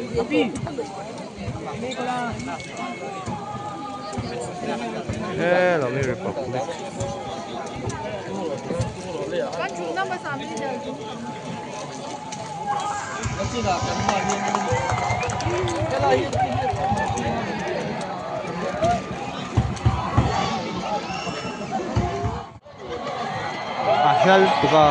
He lawm hi Republic. A hial tuk a.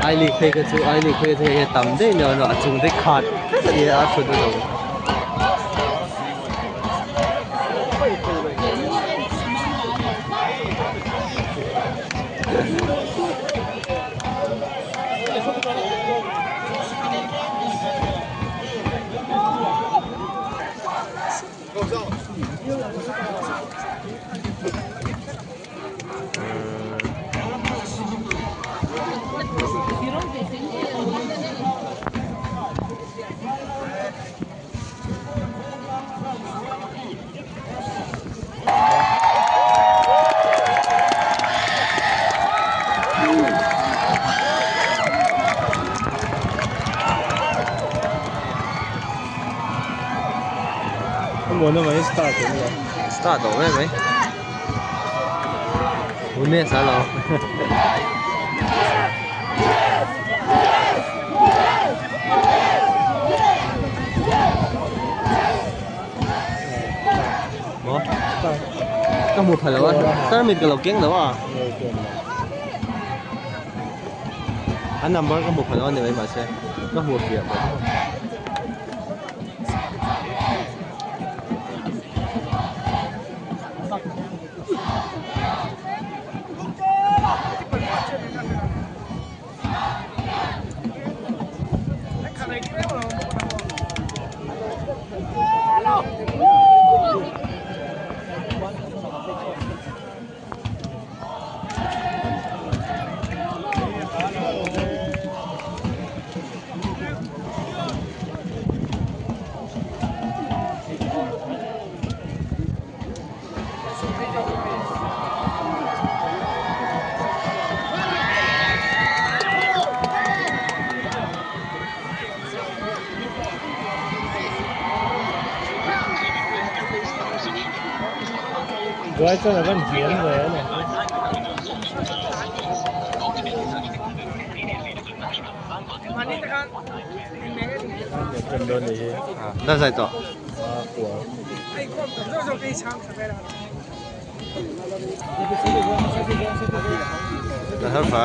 Ai league phei kha chu ai league phei kha chu hei tam daih mai a chung te khat vek a ni a a thut a lo. Start tawh mai mai Unes a lo Maw ka hmu pha lo a tarmit ka lo keng lo a a number ka hmu pha lo a ni mai mahse ka hmu fiah bawk. Na zai tawh. Na har fa.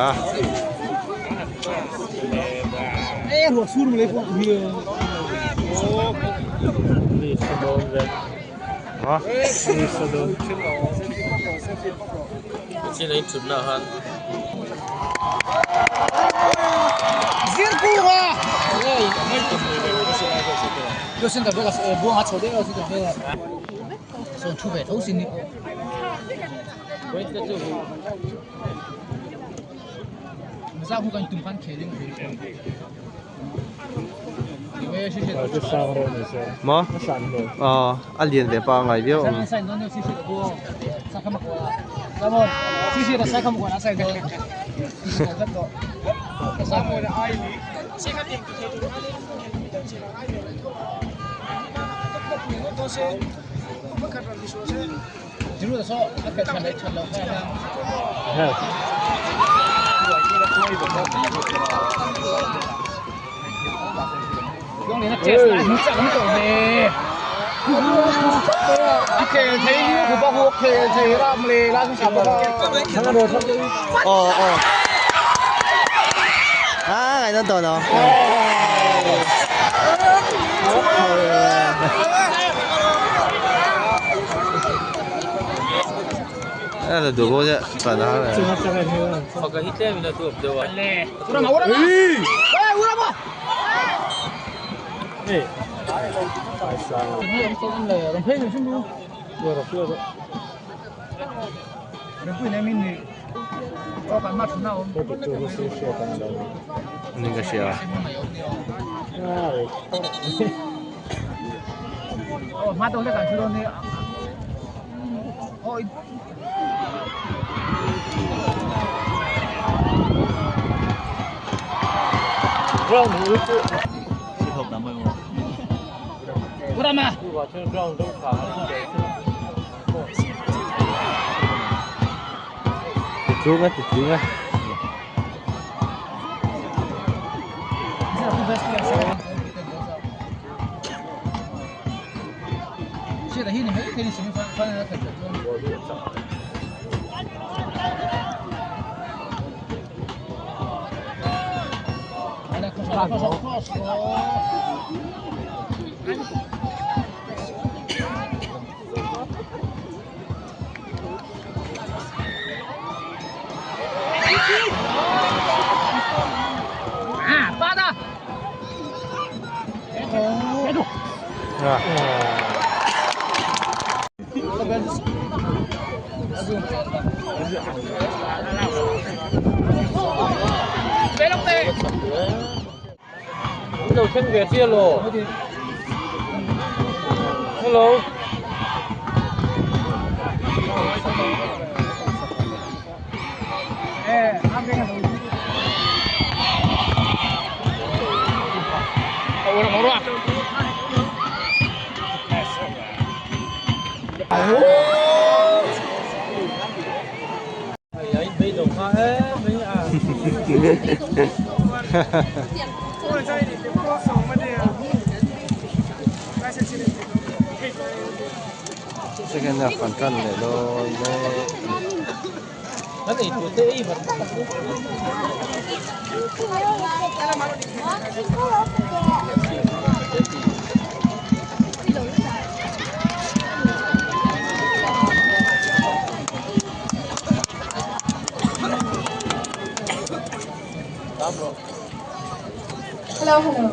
Hả? Maw? Aw, a lian ve pangai viau ang. Aw aw. À, ngày nó tao nó. Đây là đủ cô chứ, phải đó này. Ninh ka hria. Ti tling a ti tling a. Second half kan tan leh dawn mek. Hello, hello.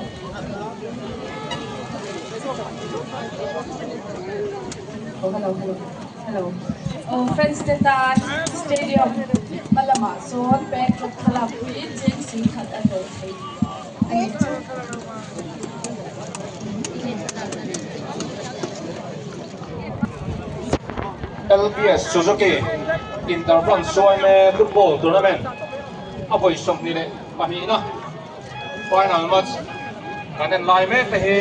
Hello, hello, hello. Oh, fans te tan stadium hma lamah sawn peng tluk thlalak puiin cheng singkhat a hlawh thei a ni chu. LBS Suzuki Interbranch Suaime Football Tournament a vawi 22 na final match kan en lai mek te hi.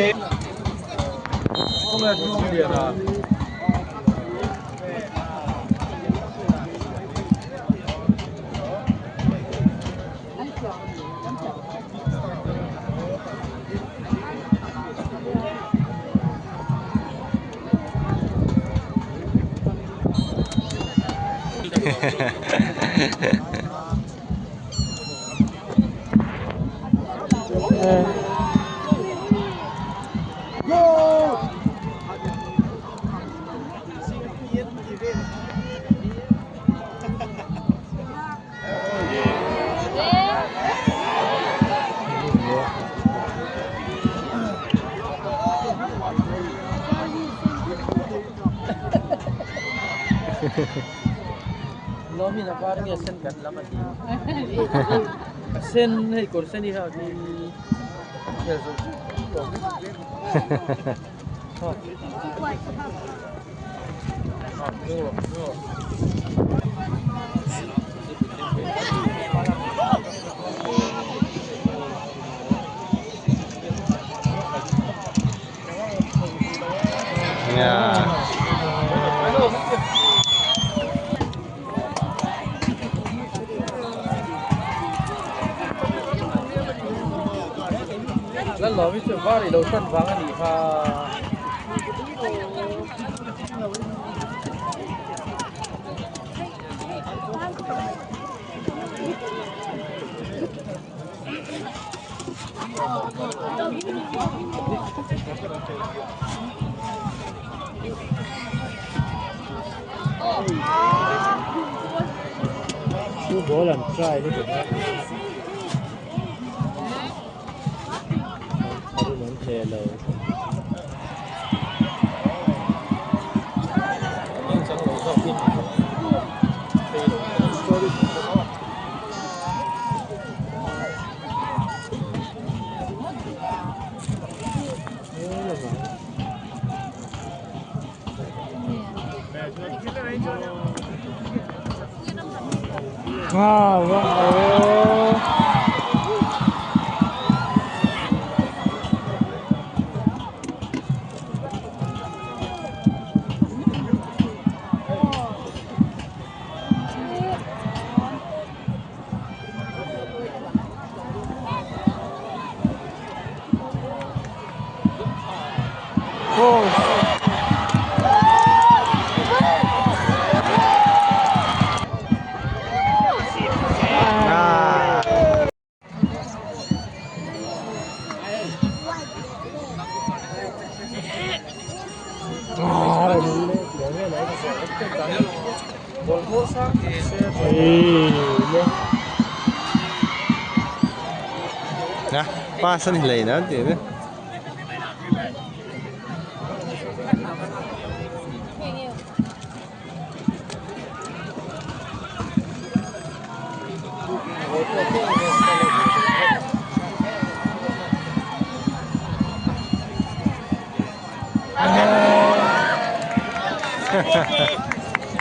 Pa san hlei na ti ne.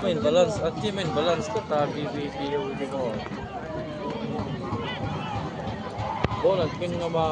Main balance, a team in balance ta ta BVP ho hi maw. Ball an keng ngam a.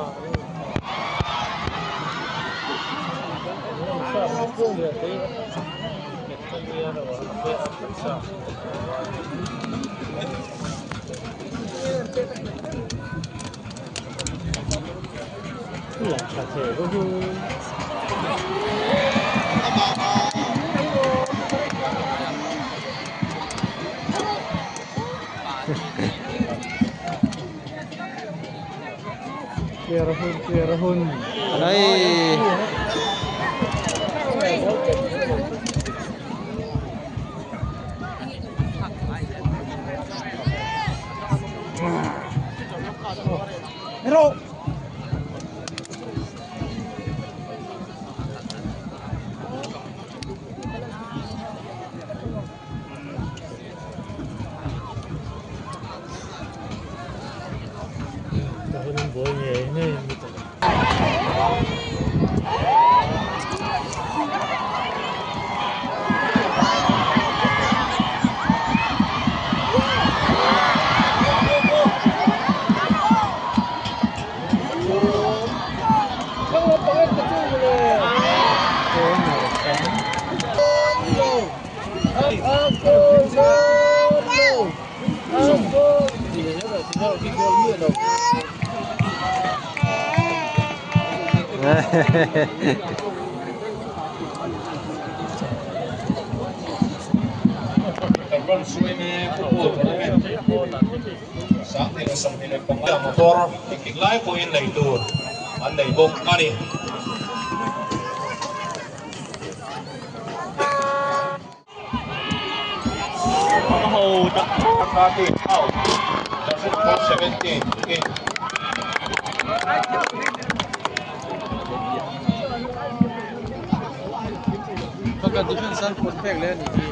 Ai. Motor engtik lai pawhin lei tur an nei bawk a ni. Out. Jersey number 17 in. Baka defense an put pek le ani hi.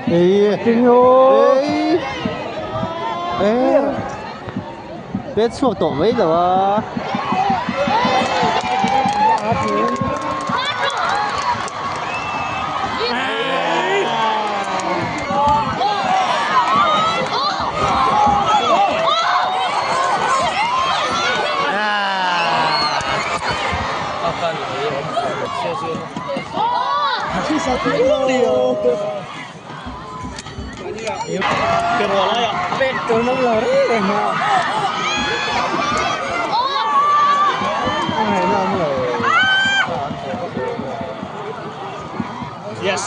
Ê, ê, ê, biết suộc tổ mấy rồi à? Yes.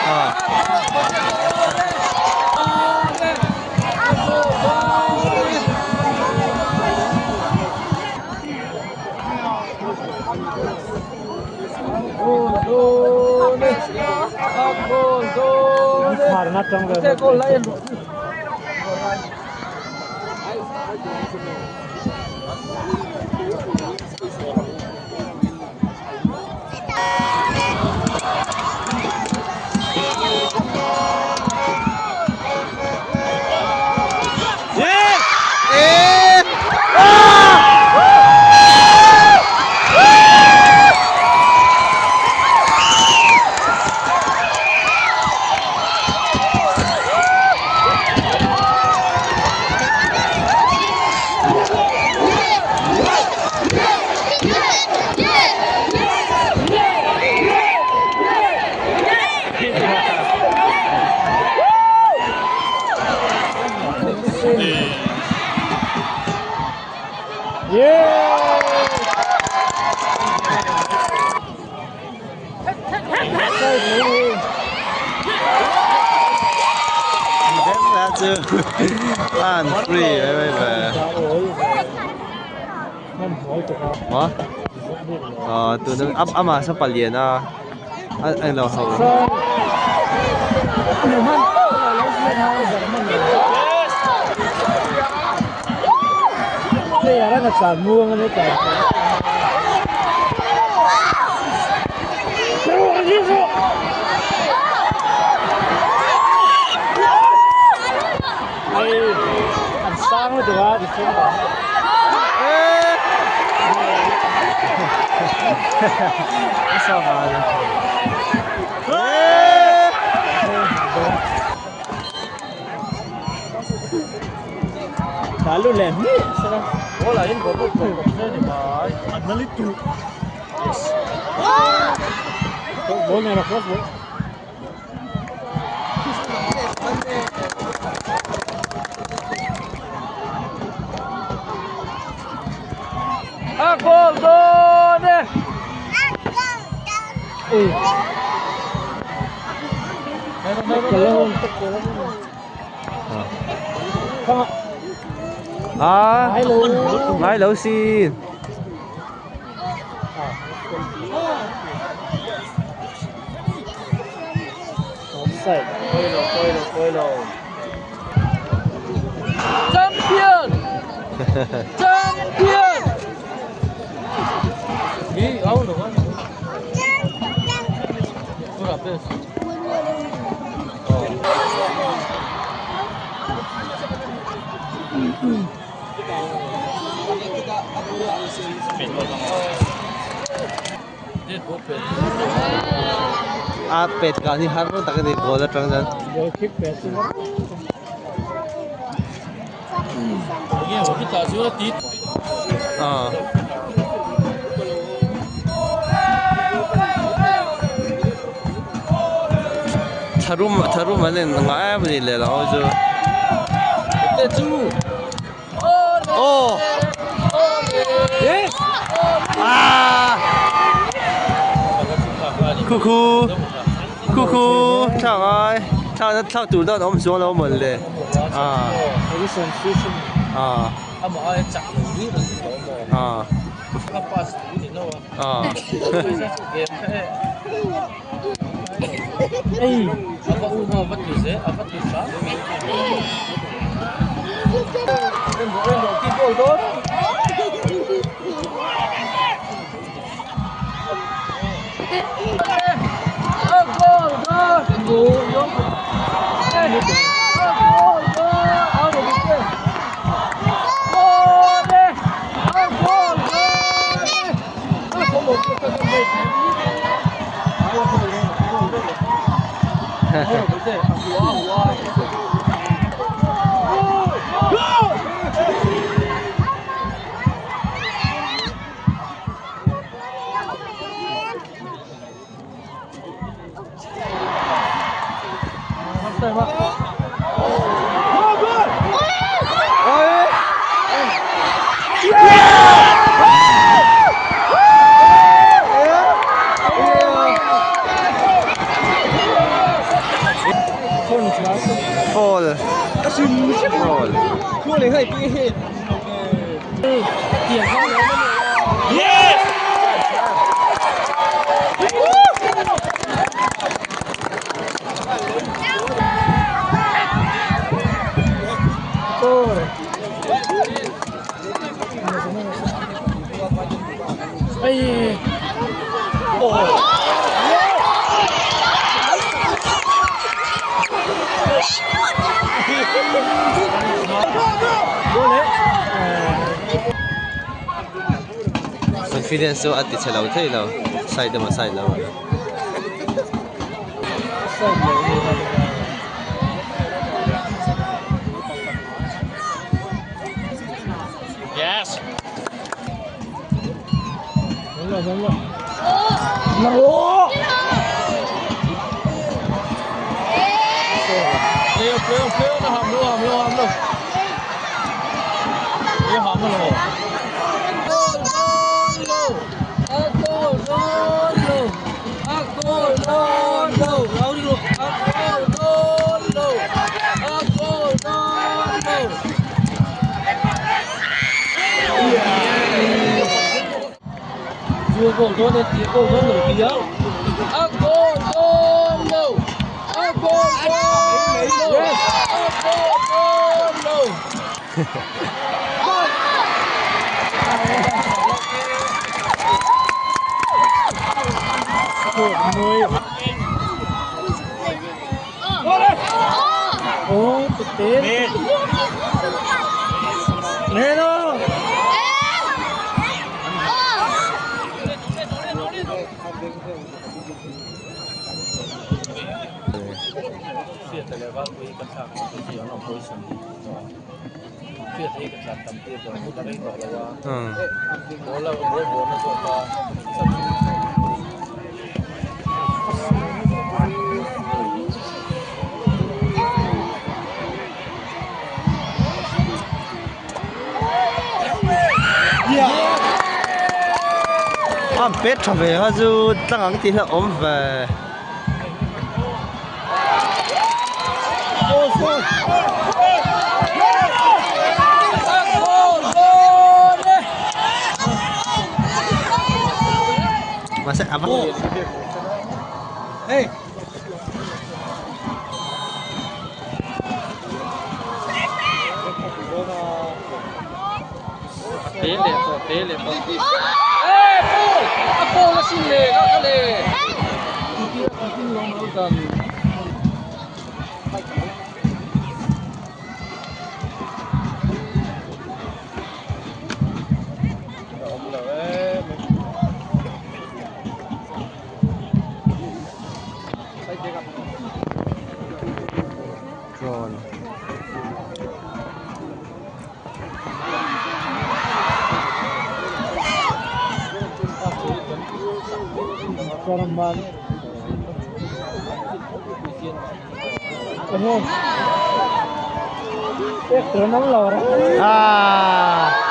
À. An free mai mai ve. Maw? Aw tuna amah saw palian a a lo ho. À, ngai lo sin. Champion! Champion! Đi áo được không? A pet ka ni har tak ani goal atang chuan. Ah. Tharum tharum an in ngai em ani leh lo chu. Oh. Ah. Khu khu khu khu thlang ai thlang thlang tur dan awm chuang lo mawn le ah ah ah ah Confidence chu a ti chhe lo thei lo side emaw side lo emaw. Yes. A pet tha ve kha chu tlang ang tih hlauh awm ve. Mahse a va Drone. Ah.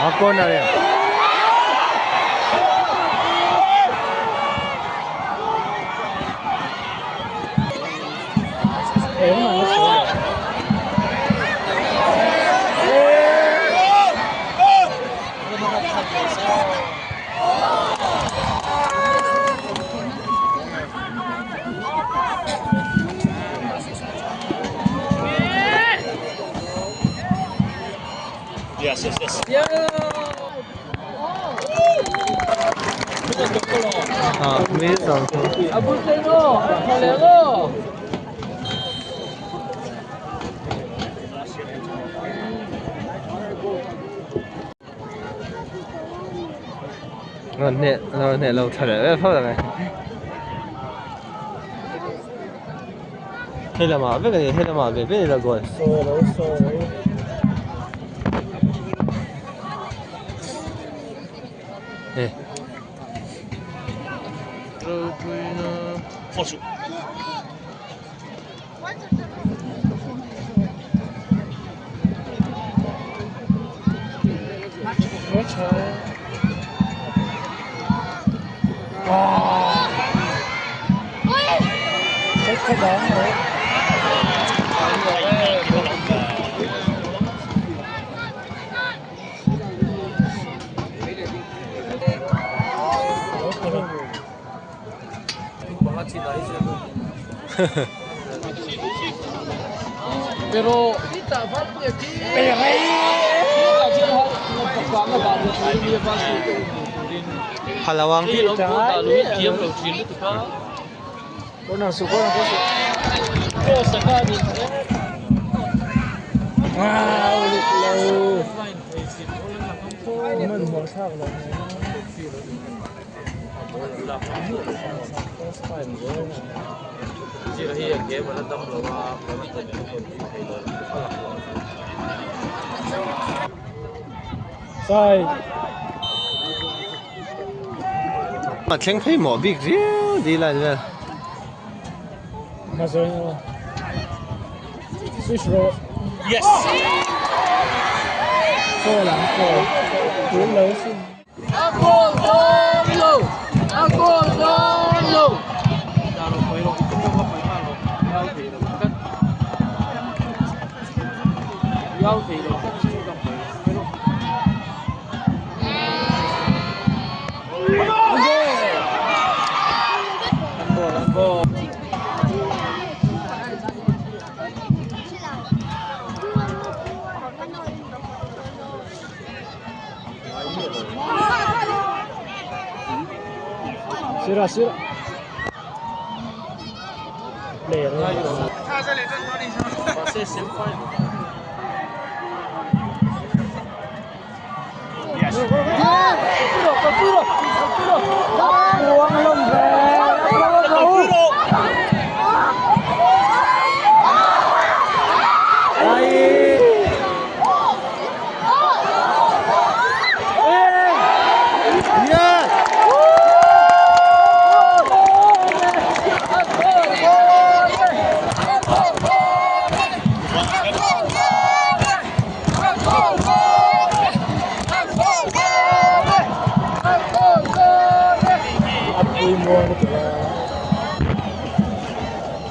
A corner ya. Hneh hneh lo tha leh vek phawt ang e. Hei lamah vek a ni hei lamah ve ve a ni lo goal. Hei. Pha lo ang. A thleng phei mawh bik riau dil a ni vel.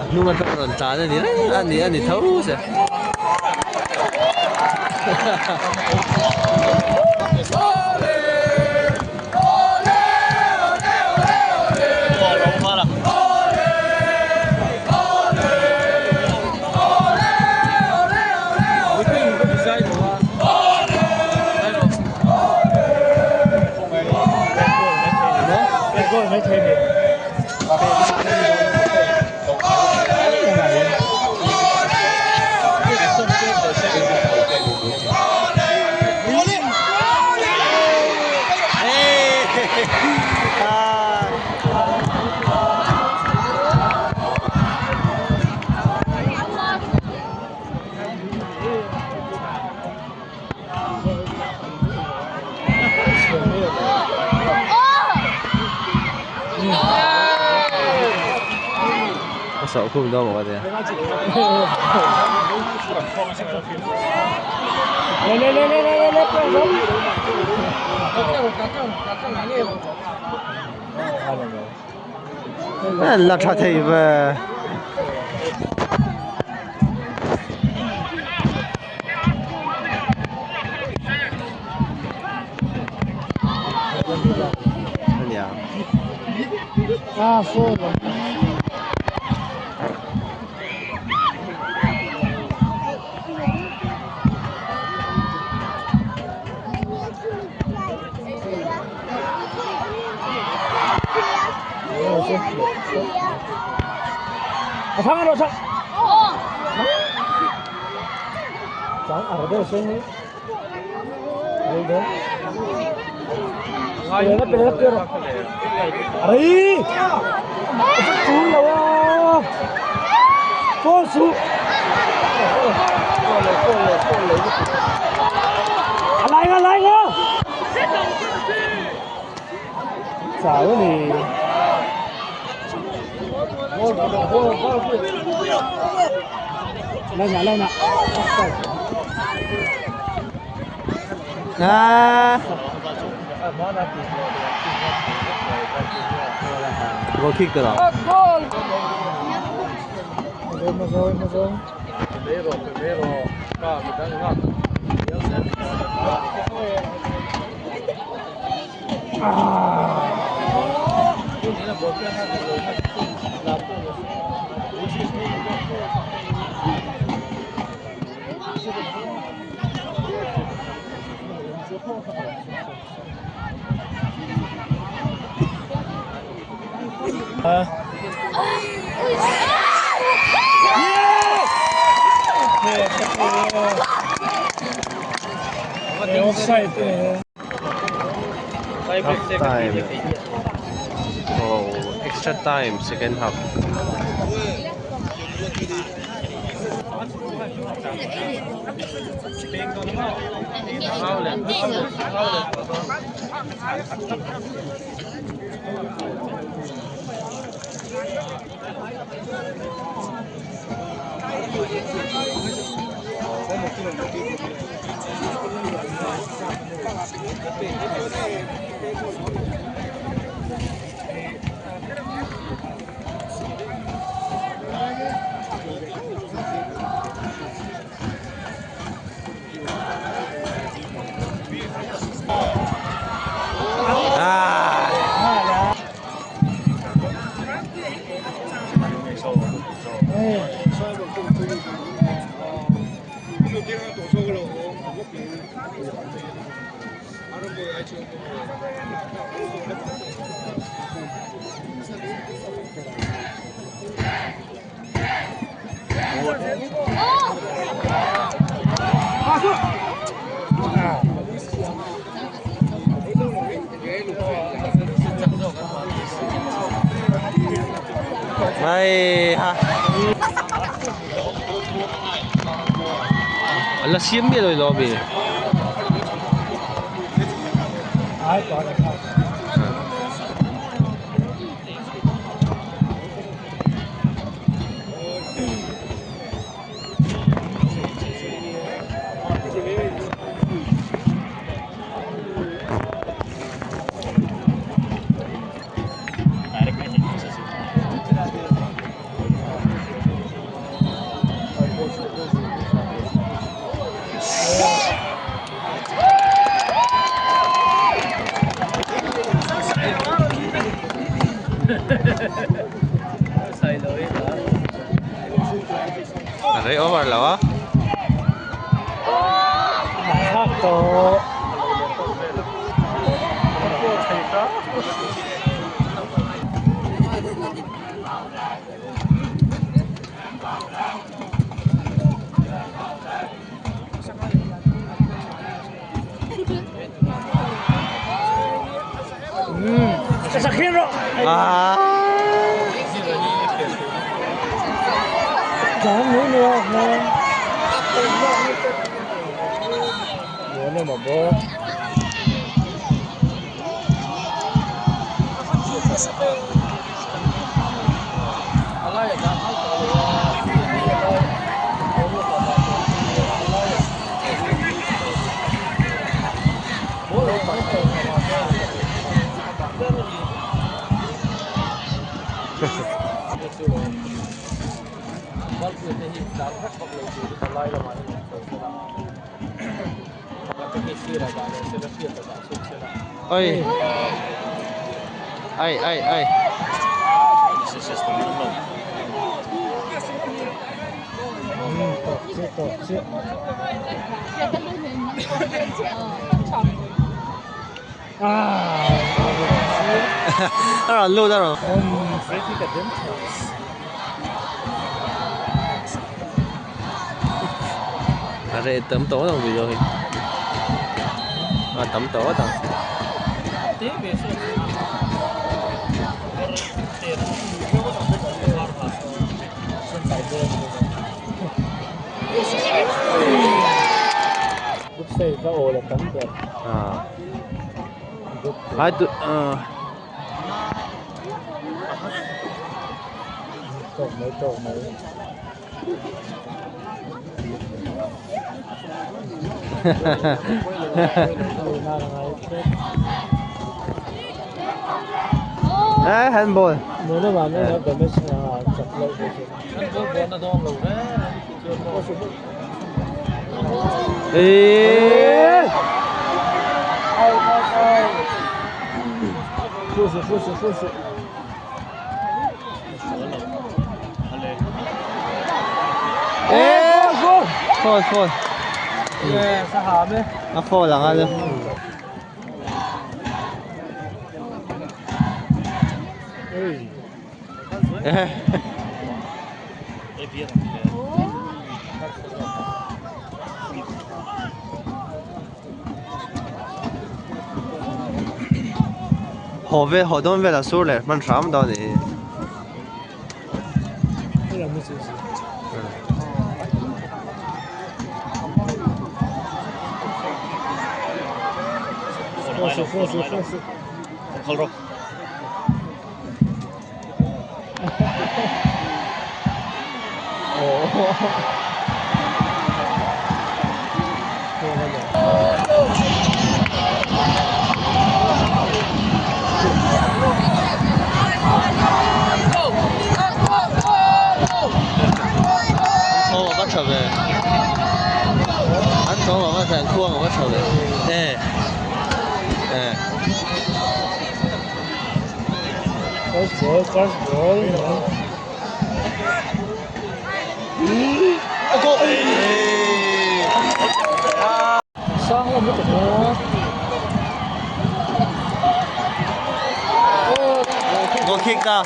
A hnung atang rawn tlan a ni reng a ni a ni tho se. A sawh khum dawn maw ka tia. An la tha thei ve. À. Goal kick rồi. Half time. Oh, extra time, second half. À. Mai ha. La siam mi loi lo bi. Rei over lo a. À. Ôi. Ai ai ai. A rawn lut a rawn. A reh tam tawh ang video hi. A tam tawh ngawt ang. Ai tu Eh handball. Eh. Eh. Foul foul. A foul ang a. Eh. Haw vel haw dawn vel a sur leh hman hram dawn a ni. Thawm a va tha ve an thawm a va tha khuang a va tha ve eh eh. First ball, first ball. Sang lam lutuk a. Goal kick ta.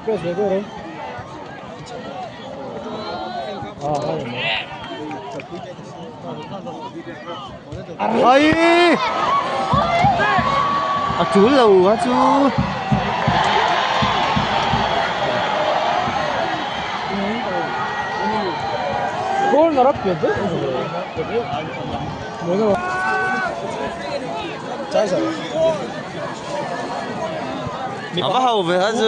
Press ve ro. Ai! A tul lo a chu. Corner up yedi. A va ho ve a chu.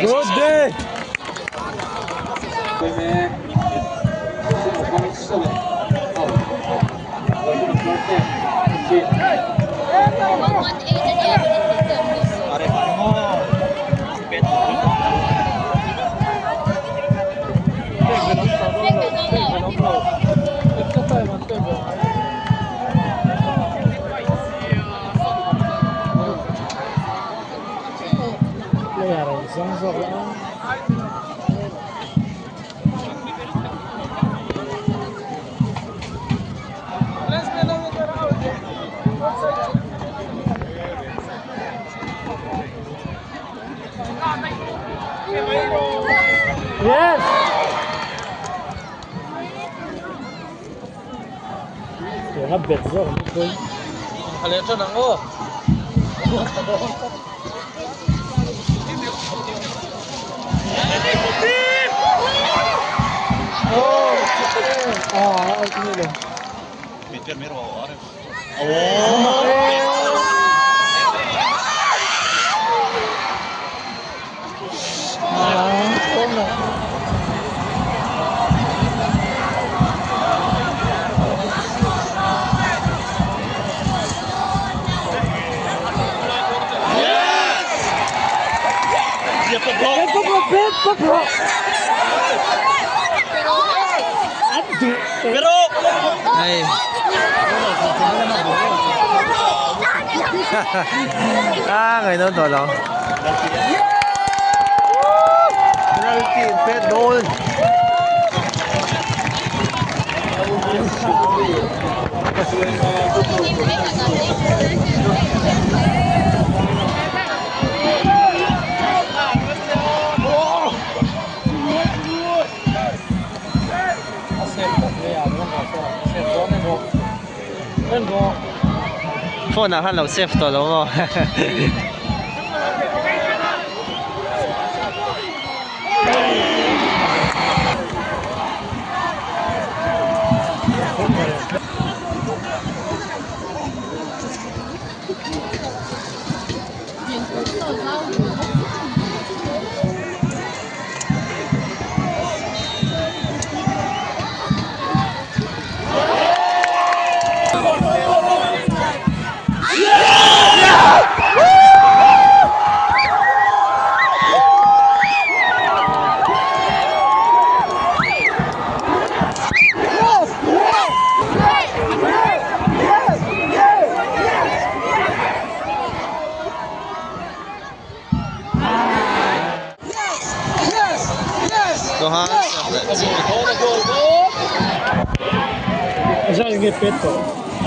Good day. Yes. Hei. A ngaihnawm tawh lo. Penalty in pet dawn. Phone ah khan lo save tawh lo maw.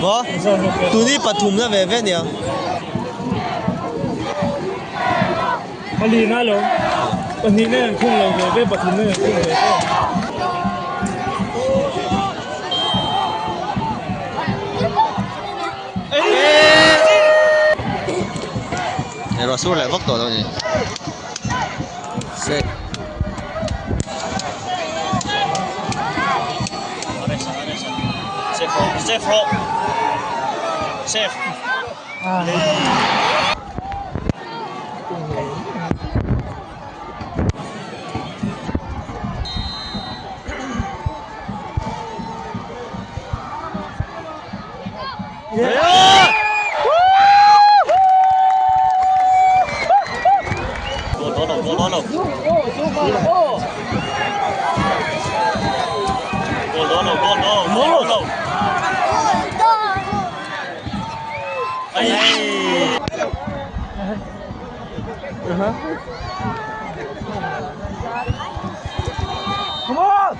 Maw? Tuni pathum na ve ve nia. Pali na lo. Pahnih na an khung lo ve ve, pathum na an khung ve ve. Ruah sur leh vak tawh lo ni. Se. Safe rawh. Safe. Come on!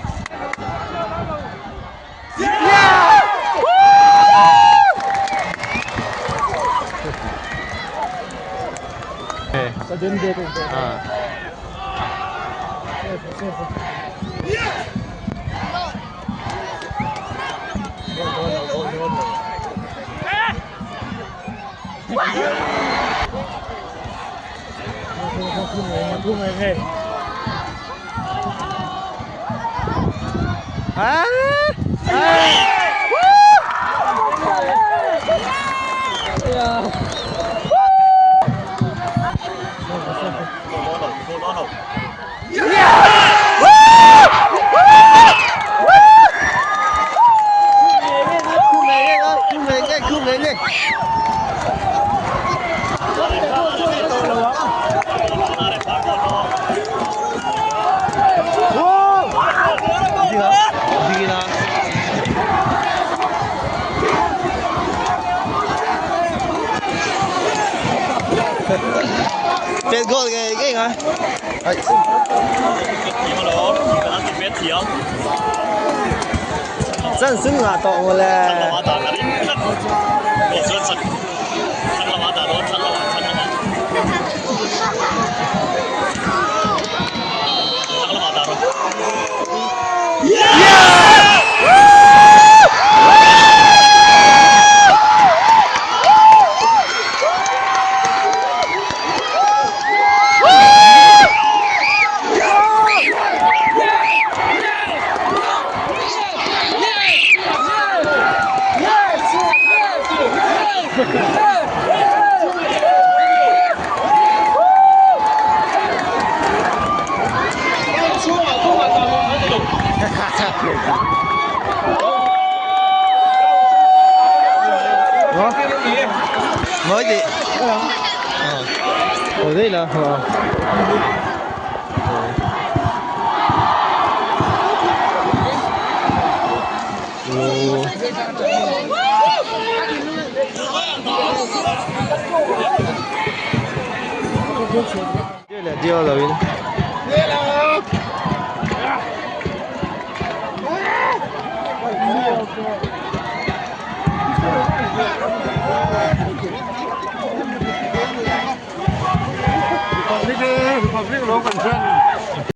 Pet goal ngei ngei nga. Chan sung nga tawh maw le. Mới gì? Ở đây là. Dio lo in. Republic Republic lo kan